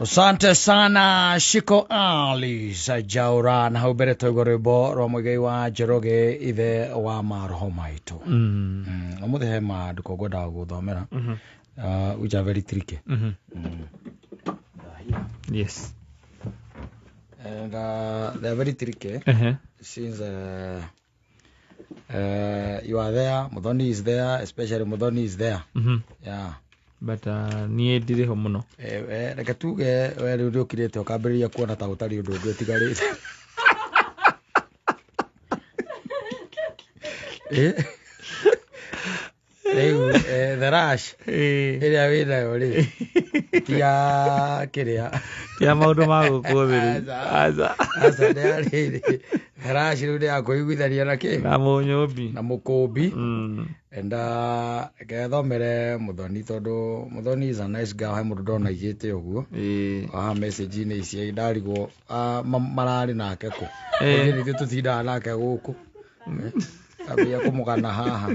Asante sana Shiko Ali Jaura na hau mbere twaigua rwĩmbo rwa Mũigai wa Njoroge ithe wa maroho maitũ. Ũmũthĩ he maandĩko ngwendaga gũthomera which are very tricky. Yes. And they are very tricky since you are there, Muthoni is there, especially Muthoni is there. Yeah. But niĩ ndirĩ ho mũno. Reke tuge we rĩu nĩũkirĩte ũkambĩrĩria kuona ta gũtarĩ ũndũ ũngĩ ũtigarĩte. Rĩu the rush ĩrĩa wĩnayo rĩ ti ya kĩrĩa Ya maũndũ ma gũkũ thĩ rĩu. Aca. Aca. Aca nĩ ya rĩrĩ the rush rĩu nĩ ya kwĩiguithania na kĩ Na mũnyũmbi. Na mũkũmbi. And reke thomere Muthoni tondũ Muthoni is a nice guy, he mũndũ ndona aigĩte ũguo haha message-inĩ ici ndarigwo mararĩ nake kũ. Ithuĩ nithuĩ tũtindaga nake gũkũ. Ambia kũmũgana haha.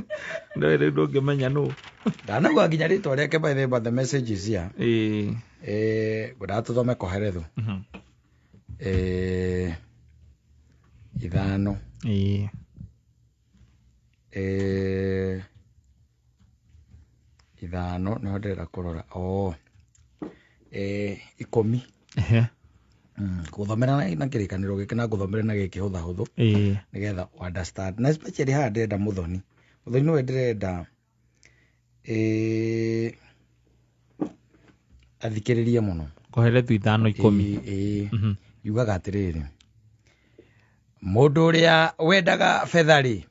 Ndũĩ rĩu ndũngĩmenya nũ. Ndanauga nginya rĩtwa rĩake by the way, but the message is here. Ngwendaga tũthome Kohelethu. 5. 5 nĩho ndĩrenda kũrora. Oh. 10. Ngũthomera na kĩrĩkanĩro gĩkĩ na ngũthomere na gĩkĩ hũthahũthũ. Nĩgetha ũ understand. Na especially haha ndĩrenda Muthoni. Muthoni nĩwe ndĩrenda athikĩrĩrie mũno. Kohelethu 5:10. Yugaga atĩrĩrĩ, mũndũ ũrĩa wendaga betha rĩ,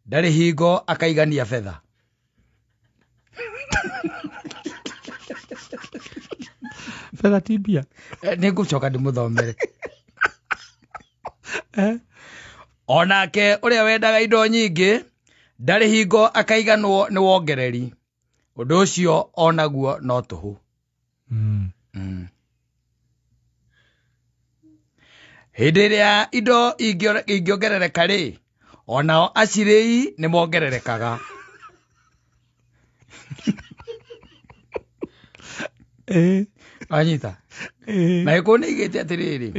ndarĩ hingo akaigania betha. Betha ti mbia. Nĩ ngũcoka ndĩmũthomere. Onake ũrĩa wendaga indo nyingĩ ndarĩ hingo akaiganwo nĩ wongereri. Ũndũ ũcio onaguo no tũhũ. Hĩndĩ ĩrĩa indo ingĩongerereka rĩ, onao acirĩi nĩ mongererekaga. Wanyita? Na gĩkũyũ nĩ igĩte atĩrĩrĩ.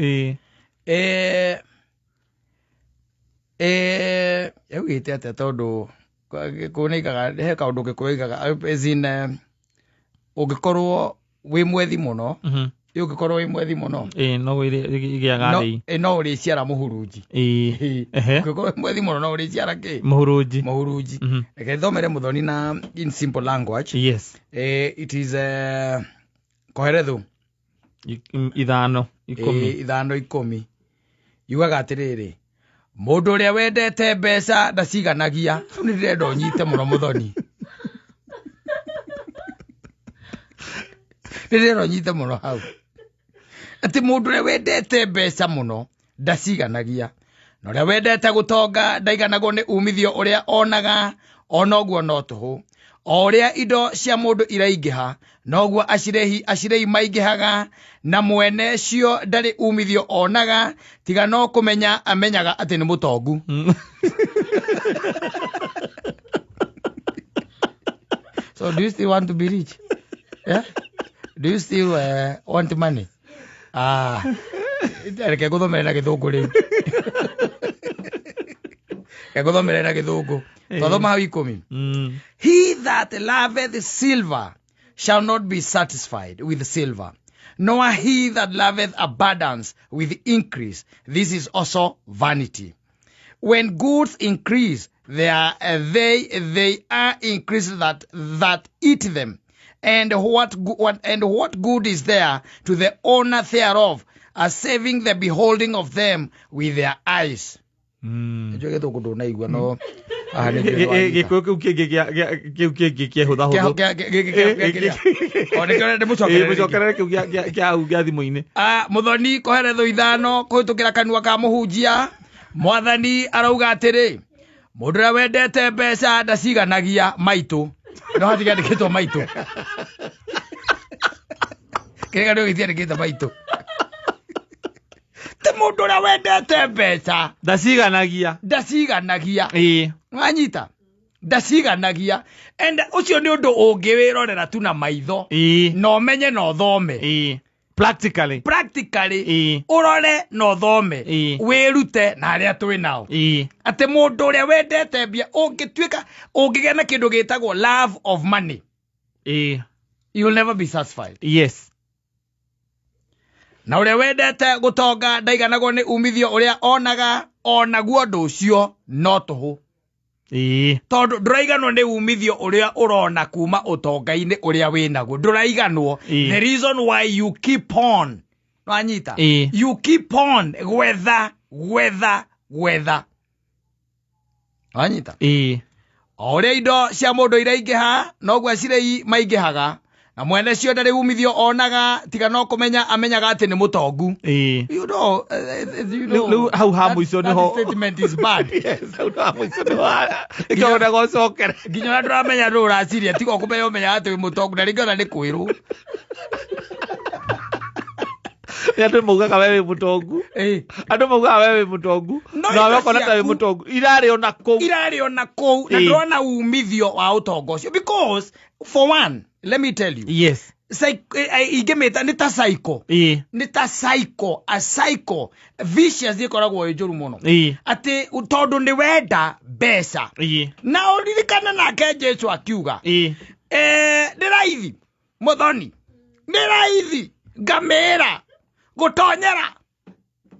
Yaugĩte atĩa tondũ gĩkũyũ nĩ igaga, he kaũndũ gĩkũyũ igaga, as in ũngĩkorwo wĩ mwethi mũno, ũngĩkorwo wĩ mwethi mũno. No ĩgĩaga No, thĩ. no ũrĩciara mũhurunji. Ũngĩkorwo wĩ mwethi mũno, no ũrĩciara kĩ? Mũhurunji. Mũhurunji. Reke thomere Muthoni na in simple language. It is Kohelethu. 5:10. 5:10. Yugaga atĩrĩrĩ, mũndũ ũrĩa wendete mbeca ndaciganagia. Hau nĩ ndĩrenda ũnyite mũno Muthoni. Nĩ ndĩrenda ũnyite mũno hau. Atĩ mũndũ ũrĩa wendete mbeca mũno ndaciganagia. Na ũrĩa wendete gũtonga ndaiganagwo nĩ umithio ũrĩa onaga, ona ũguo no tũhũ. O ũrĩa indo cia mũndũ iraingĩha, noguo acirĩhi maingĩhaga, na mwene cio ndarĩ umithio onaga, tiga no kũmenya amenyaga atĩ nĩ mũtongu. So do you still want to be rich? Yeah? Do you still want money? Reke ngũthomere na gĩthũngũ rĩu. Reke ngũthomere na gĩthũngũ. Twathoma hau 10. He that loveth silver shall not be satisfied with silver, nor he that loveth abundance with increase. This is also vanity. When goods increase, they are increased that eat them. And what good is there to the owner thereof, as saving the beholding of them with their eyes? Nĩnjũĩ gĩthũngũ ndũnaigua, no haha nĩ njũĩ wanyita. Gĩkũyũ kĩu kĩngĩ kĩu kĩngĩ kĩahũthahũthũ. O nĩkĩo ndĩrenda mũcokerere rĩngĩ. Mũcokerere kĩu kĩa hau gĩa thimũ-inĩ. Muthoni Kohelethu 5 kũhĩtũkĩra kanua ka mũhunjia. Mwathani arauga atĩrĩ, mũndũ ũrĩa wendete mbeca ndaciganagia maitũ. No hatigandĩkĩtwo maitũ. Kĩrĩa nĩ gĩtiandĩkĩte maitũ. Ti mũndũ ũrĩa wendete mbeca ndaciganagia. Ndaciganagia. Wanyita? Ndaciganagia. And ũcio nĩ ũndũ ũngĩwĩrorera tu na maitho. Na ũmenye na ũthome. Practically. Practically. Ĩĩ. Ũrore na ũthome. Ĩĩ. Wĩrute na arĩa twĩ nao. Ĩĩ. Atĩ mũndũ ũrĩa wendete mbia, ũngĩtuĩka ũngĩgĩa na kĩndũ gĩtagwo love of money, Ĩĩ. you will never be satisfied. Yes. Na ũrĩa wendete gũtonga ndaiganagwo nĩ umithio ũrĩa onaga, onaguo ũndũ ũcio no tũhũ. Ĩĩ. Tondũ ndũraiganwo nĩ umithio ũrĩa ũrona kuma ũtonga-inĩ ũrĩa wĩnaguo, ndũraiganwo. Ĩĩ. The reason why you keep on, wanyita? Ĩĩ. You keep on gwetha, gwetha, gwetha, wanyita? Ĩĩ. O ũrĩa indo cia mũndũ iraingĩha, noguo acirei maingĩhaga, na mwene cio ndarĩ umithio onaga, tiga no kũmenya amenyaga atĩ nĩ mũtongu. Ĩĩ. You know, you know, Rĩu hau ha mũico that nĩho- statement is bad. Yes, hau ha mũico nĩho nĩkĩo wenda gũcokera. Nginya ũrĩa ndũramenya ndũ ũraciria, tiga ũkũmenya ũmenyaga atĩ wĩ mũtongu, na rĩngĩ ona nĩ kwĩrwo. Nĩ andũ maugaga we wĩ mũtongu. Ĩĩ. Andũ maugaga we wĩ mũtongu. No Nawe indo ũkona ta wĩ ciaku- mũtongu. Irarĩ ona kũu. Irarĩ ona kũu, na Ĩĩ. ndũrona umithio wa ũtonga ũcio, because for one, let me tell you, Yes. Ingĩmĩta nĩ ta cycle. Ĩĩ. Nĩ ta cycle, a cycle vicious ĩkoragwo ĩ njũru mũno. Ĩĩ. Atĩ tondũ nĩ wenda mbeca. Ĩĩ. Na ũririkane nake Jesu akiuga, Ĩĩ. Nĩ raithi mũthoni, nĩ raithi ngamĩra gũtonyera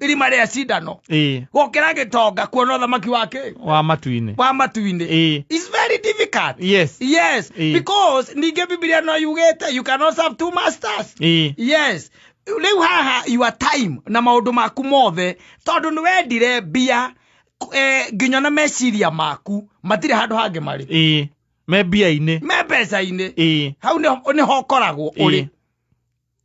irima rĩa cindano Ĩĩ. gũkĩra gĩtonga kuona ũthamaki wake Wa matu-inĩ. wa matu-inĩ. Ĩĩ. It's very difficult. Yes. Yes. Ĩĩ. Because ningĩ Bibilia no yugĩte you cannot serve two masters. Ĩĩ. Yes. Rĩu haha your time na maũndũ maku mothe, tondũ nĩ wendire mbia, nginya na meciria maku matirĩ handũ hangĩ marĩ. Ĩĩ. Me mbia-inĩ. Me mbeca-inĩ. Ĩĩ. Hau nĩho ũkoragwo ũrĩ. Ĩĩ.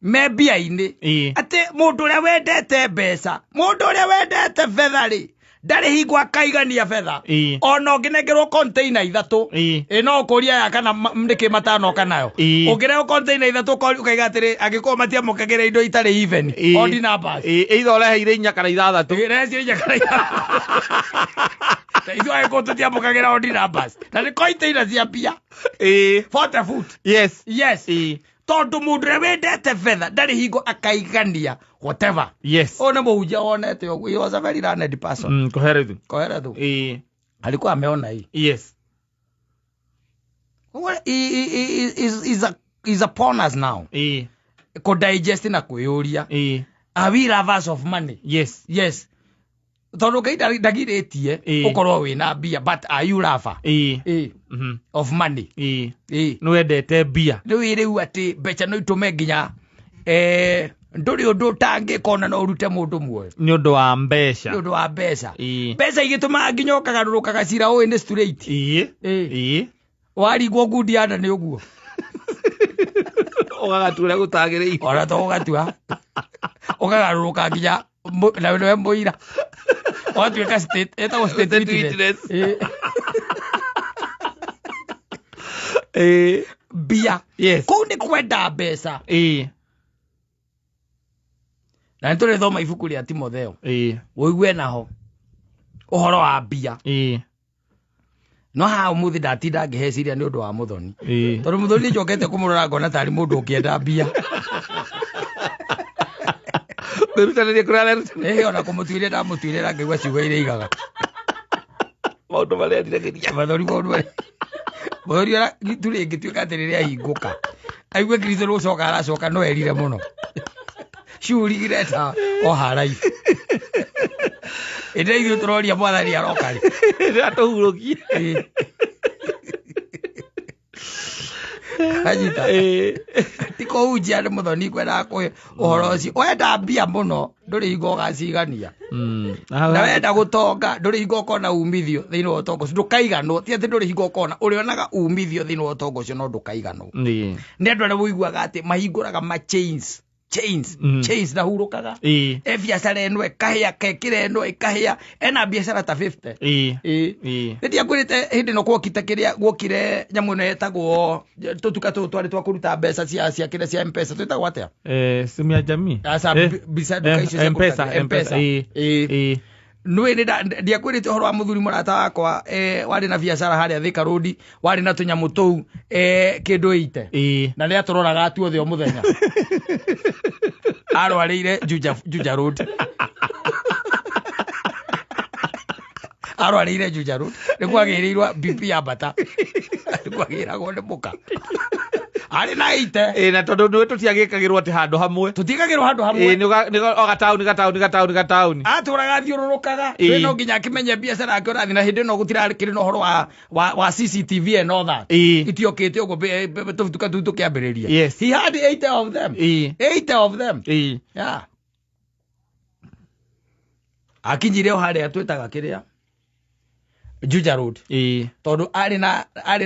Me mbia-inĩ. Ĩĩ. Atĩ mũndũ ũrĩa wendete mbeca, mũndũ ũrĩa wendete betha rĩ, ndarĩ hingo akaigania betha. Ĩĩ. Ona ũngĩnengerwo container ithatũ, Ĩĩ. ĩ no ũkũria ya kana nĩkĩ matanoka nayo. Ĩĩ. Ũngĩrehwo container ithatũ ũkaiga atĩrĩ, angĩkorwo matiamũkagĩra indo itarĩ even, Ĩĩ. odd numbers. Ĩĩ, either ũreheire inya kana ithathatũ. Ĩĩ, rehe inya kana ithathatũ. Ta ithuĩ angĩkorwo tũtiamũkagĩra odd numbers. Na nĩ container cia mbia. Ĩĩ. 40 foot. Yes. Yes. Ĩĩ. Tondũ mũndũ ũrĩa wendete betha ndarĩ hingo akaigania whatever. Yes. Ũyũ nĩ mũhunjia wonete ũguo. He was a very learned person. Koherethu. Koherethu. Ĩĩ. Alikuwa ameona hii. Yes. Well, he is upon us now. Ĩĩ. Kũdigest na kwĩyũria. Ĩĩ. Are we lovers of money? Yes. Yes. Tondũ Ngai ndagirĩtie Ĩĩ. ũkorwo wĩna mbia, but are you lover? Ĩĩ. Ĩĩ. Of money. Ĩĩ. Ĩĩ. Nĩ wendete mbia. Rĩu rĩu atĩ mbeca no itũme nginya, ndũrĩ ũndũ ũtangĩka ona no ũrute mũndũ muoyo. Nĩ ũndũ wa mbeca. Nĩ ũndũ wa mbeca. Ĩĩ. Mbeca igĩtũmaga nginya ũkagarũrũkaga cira ũyũ nĩ straight. Ĩĩ. Ĩĩ. Ĩĩ. Warigwo ngundi ya nda nĩ ũguo. Ũgagatua ũrĩa gũtagĩrĩire. Ona to ũgatua. Ũkagarũrũka nginya na nĩwe mũira. Ũgatuĩka state, ĩtagwo state State witness. witness. Ĩĩ. Ĩĩ. Mbia. Yes. Kũu nĩ kwenda mbeca. Ĩĩ. Na nĩ tũrĩthoma ibuku rĩa Timotheo. Ĩĩ. Ũigue naho ũhoro wa mbia. Ĩĩ. No haha ũmũthĩ ndatinda ngĩheciria nĩ ũndũ wa mũthoni. Ĩĩ. Tondũ mũthoni njokete kũmũrora ngona tarĩ mũndũ ũngĩenda mbia. Kwĩrutanĩria kũrĩa arerutanĩria. Ĩĩ, ona kũmũtuĩria ndamũtuĩria na ngaigua ciugo iria igaga. Maũndũ marĩa eriragĩria. Mathori maũndũ marĩa. Mũthoni ona itu rĩngĩtuĩka atĩ rĩrĩa ahingũka, aigue Kristo nĩ gũcoka aracoka no erire mũno. Ciurigire ta o haraihu. Ĩndĩ ithuĩ tũroria mwathani aroka rĩ. Atũhurũkie. Ĩĩ. Anyita. Ĩĩ. Ti kũhunjia nĩ mũthoni kwendaga kũhe ũhoro ũcio. Wenda mbia mũno, ndũrĩ hingo ũgacigania. Na wenda gũtonga, ndũrĩ hingo ũkona umithio thĩinĩ wa ũtonga ũcio. Ndũkaiganwo, ti atĩ ndũrĩ hingo ũkona, ũrĩonaga umithio thĩinĩ wa ũtonga ũcio no ndũkaiganwo. Ĩĩ. Nĩ andũ arĩa ũiguaga atĩ mahingũraga ma chains, chains, chains na hurũkaga. Ĩĩ. E biacara ĩno ĩkahĩa, kekĩra ĩno ĩkahĩa, ena biacara ta 50. Ĩĩ. Ĩĩ. Ĩĩ. Nĩ ndiakwĩrĩte hĩndĩ ĩno gwokire kĩrĩa, gwokire nyamũ ĩno ĩtagwo, tũtuka tũtũ twarĩ twa kũruta mbeca cia kĩrĩa cia M-Pesa, twĩtagwo atĩa? Simu ya jamii. Aca, mbica nduka icio cia kũruta M-Pesa, M-Pesa. M-Pesa, ĩĩ. Ĩĩ. Ĩĩ. Nĩũĩ nĩ ndiakwĩrĩte ũhoro wa mũthuri mũrata wakwa, warĩ na biacara harĩa Thika Road, warĩ na tũnyamũ tũu, kĩndũ ĩite. Ĩĩ. Na nĩ atũroraga tuothe o mũthenya. Arwarĩire Juja Road. Arwarĩire Juja Road. Nĩ kwagĩrĩirwo BP ya mbata. Nĩ kwagĩragwo nĩ mũka. Arĩ na ite. Ĩĩ, na tondũ nĩ tũtiagĩkagĩrwo atĩ handũ hamwe. Tũtigagĩrwo handũ Ĩĩ, hamwe. nĩ o gataũni gataũni gataũni gataũni. Atũraga athiũrũrũkaga. Ĩĩ. Rĩu no nginya akĩmenye biacara yake ũrathiĩ na hĩndĩ ĩno gũtirakĩrĩ na ũhoro wa CCTV and all that. Ĩĩ. Itiokĩte ũguo tũbituka tũu tũkĩambĩrĩria. Yes. He had 8 of them. Ĩĩ. 8 of them. Ĩĩ. Yeah. Akinyire o harĩa twĩtaga kĩrĩa Juja Road. Ĩĩ. Tondũ arĩ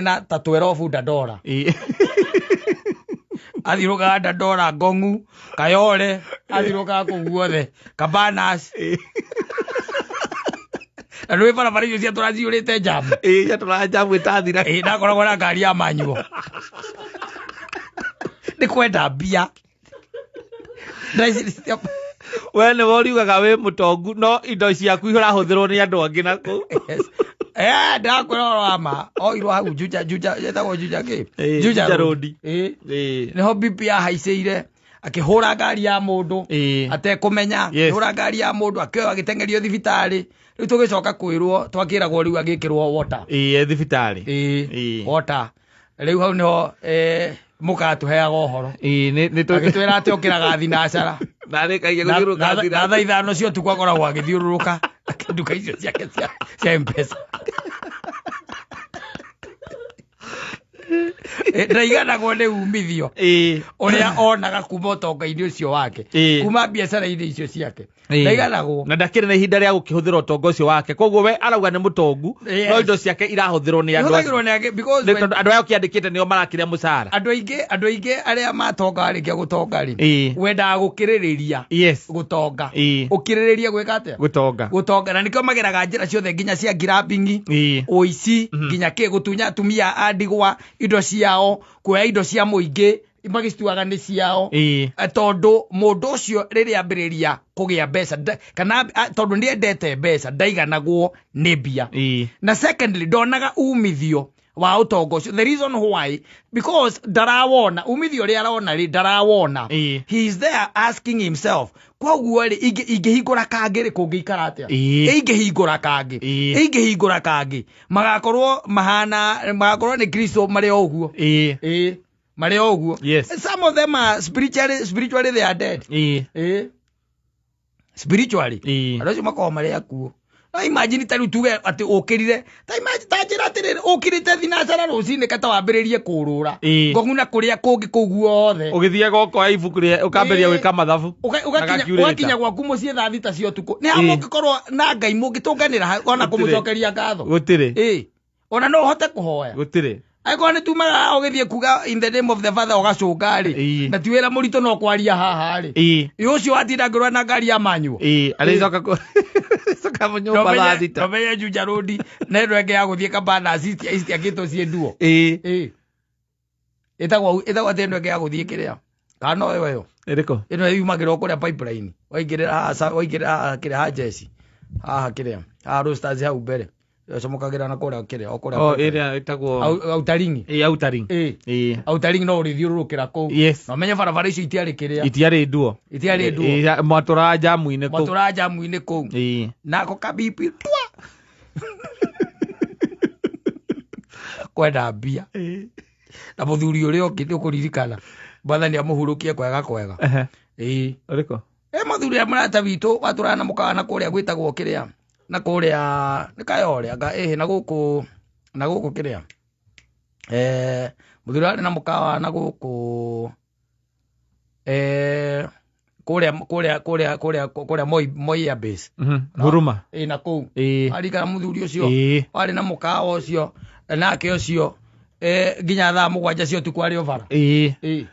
na ta 12 Dandora. Ĩĩ. Athiũrũkaga Dandora, Ngong'u, Kayole, athiũrũkaga kũu guothe, Cabanas. Ĩĩ. Na nĩũĩ barabara icio ciatũra ciyũrĩte njamu. Ĩĩ, ciatũraga njamu ĩtathira. Ĩĩ, ndakoragwo na ngari ya manyuo. Nĩ kwenda mbia. We nĩwe ũriugaga wĩ mũtongu no indo ciaku irahũthĩrwo nĩ andũ angĩ na kũu. Yes. Ndĩrakwĩra ũhoro wa ma. Oirwo hau Juja, Juja, ĩtagwo Juja kĩ? Ĩĩ, Juja Juja Road. Road. Ĩĩ. Ĩĩ. Nĩho BP yahaicĩire akĩhũra ngari ya mũndũ Ĩĩ. atekũmenya. Yes. Akĩhũra ngari ya mũndũ akĩoya agĩteng'erio thibitarĩ. Rĩu tũgĩcoka kwĩrwo twakĩragwo rĩu agĩkĩrwo water. Ĩĩ, e thibitarĩ. Ĩĩ. Ĩĩ. Water. Rĩu hau nĩho mũkatũheaga ũhoro. Ĩĩ, nĩ Agĩtwĩra atĩ okĩraga thinacara. Na arĩkagia Na gũthiũrũrũka na thaa 5 cia ũtukũ akoragwo agĩthiũrũrũka nduka icio ciake cia M-Pesa. Ndaiganagwo nĩ umithio Ĩĩ. ũrĩa onaga kuma ũtonga-inĩ ũcio wake, Ĩĩ. kuma biacara-inĩ icio ciake. Ĩĩ. Ndaiganagwo. Na ndakĩrĩ na ihinda rĩa gũkĩhũthĩra ũtonga ũcio wake. Koguo we arauga nĩ mũtongu, Yes. no indo ciake irahũthĩrwo nĩ andũ Ihũthagĩrwo acio. nĩ angĩ, because Nĩ when tondũ andũ aya ũkĩandĩkĩte nĩo marakĩrĩa mũcara. Andũ aingĩ arĩa matonga warĩkia gũtonga rĩ, Ĩĩ. wendaga gũkĩrĩrĩria Yes. gũtonga. Ĩĩ. Ũkĩrĩrĩrie gwĩka atĩa? Gũtonga. Gũtonga. Na nĩkĩo mageraga njĩra ciothe nginya cia grabbing, Ĩĩ. ũici, nginya kĩ, gũtunya atumia a ndigwa indo ciao, kuoya indo cia mũingĩ magĩcituaga nĩ ciao. Ĩĩ. Tondũ mũndũ ũcio rĩrĩa ambĩrĩria kũgĩa mbeca, kana, tondũ nĩendete mbeca, ndaiganagwo nĩ mbia. Ĩĩ. Na secondly, ndonaga umithio wa ũtonga ũcio. The reason why, because ndarawona umithio ũrĩa arona rĩ, ndarawona. Ĩĩ. He is there asking himself, koguo rĩ, ingĩhingũra kangĩ rĩ, kũngĩikara atĩa? Ĩĩ. Ingĩhingũra kangĩ. Ĩĩ. Ingĩhingũra kangĩ. Magakorwo mahana, magakorwo nĩ Kristo marĩ o ũguo. Ĩĩ. Ĩĩ. Marĩ o ũguo. Yes. Some of them are spiritually they are dead. Ĩĩ. Ĩĩ. Spiritually. Ĩĩ. Andũ acio makoragwo marĩ akuũ. No imagine ta rĩu tuge atĩ ũkĩrire, ta imagine, ta njĩra atĩrĩrĩ, ũkĩrĩte thinacara rũcinĩ kata wambĩrĩrie kũrũra. Ĩĩ. Ngong'u na kũrĩa kũngĩ kũu guothe. Ũgĩthiaga ũkoya ibuku rĩa, ũkambĩrĩria Ĩĩ. gwĩka mathabu. Na calculator. Ũgakinya gwaku mũciĩ thaa 6 cia ũtukũ. Nĩ ha Ĩĩ. mũngĩkorwo na Ngai mũngĩtũnganĩra ha, ona Gũtirĩ. kũmũcokeria ngatho. Gũtirĩ. Ĩĩ. Ona no ũhote kũhoya. Gũtirĩ. Angĩkorwo nĩ tumaga ũgĩthiĩ kuga in the name of the Father ũgacũnga rĩ. Ĩĩ. Na ti wĩra mũritũ no kwaria haha rĩ. Ĩĩ. Ĩ ũcio watinda ngĩrũa na ngari ya manyuo. Ĩĩ, arĩcoka arĩcoka nyũmba thaa 6. Nomenye Juja Road na ĩno ĩngĩ ya gũthiĩ Cabanas itiakĩtwo ciĩ nduo. Ĩĩ. Ĩĩ. Ĩtagwo atĩ ĩno ĩngĩ ya gũthiĩ kĩrĩa. Kana no ĩyo ĩyo. Ĩrĩkũ? Ĩno yumagĩra o kũrĩa pipeline. Waingĩrĩra haha waingĩrĩra haha kĩrĩa ha Jesse. Haha kĩrĩa. Haha Roasters hau mbere. Yocomokagĩra na kũrĩa kĩrĩa, o kũrĩa O, pipeline. ĩrĩa ĩtagwo Outaringi. Ĩĩ, Outaringi. Ĩĩ. Ĩĩ. Outaringi no ũrĩthiũrũrũkĩra kũu. Yes. Na ũmenye barabara icio itiarĩ kĩrĩa. Itiarĩ nduo. Itiarĩ nduo. Ĩĩ, mwatũraga njamu-inĩ kũu. Mwatũraga njamu-inĩ kũu. Ĩĩ. Nako kabibi twa. Kwenda mbia. Ĩĩ. Na mũthuri ũrĩa ũngĩ nĩ ũkũririkana. Mwathani amũhurũkie kwega kwega. Ehe. Ĩĩ. Ũrĩkũ? Mũthuri ũrĩa mũrata witũ watũraga na mũkawa na kũrĩa gwĩtagwo kĩrĩa. Na kũrĩa nĩ Kayole, anga ĩhĩ, na gũkũ, na gũkũ kĩrĩa. Mũthuri arĩ na mũkawa na gũkũ, kũrĩa, kũrĩa, kũrĩa, kũrĩa, kũrĩa Moi, Moi Air Base. Huruma. Na kũu. Ĩĩ. Arikana mũthuri ũcio. Ĩĩ. Warĩ na mũkawa ũcio, nake ũcio, nginya thaa 7 cia ũtukũ arĩ o bara. Ĩĩ. Ĩĩ.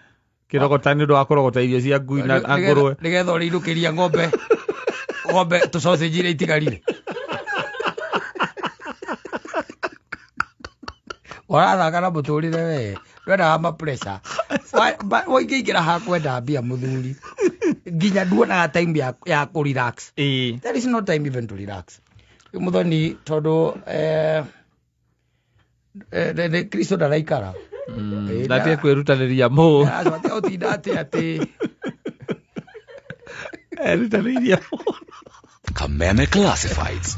Kĩrogota nĩ ũndũ wa kũrogota irio cia ngui na ngũrwe. Nĩgetha ũrĩinũkĩria ng'ombe tũ sausage iria itigarire. Ũrathaka na mũtũrĩre we. Ndwendaga ma pressure. Waingĩingĩra ha kwenda mbia mũthuri. Nginya nduonaga time ya kũ relax. Ĩĩ. There is no time even to relax. Rĩu mũthoni tondũ, nĩ Kristo ndaraikara. Ĩĩ, Ndatige kwĩrutanĩria mũ. Aca, atiga gũtinda atĩ atĩ. Erutanĩirie. Kameme Classifieds.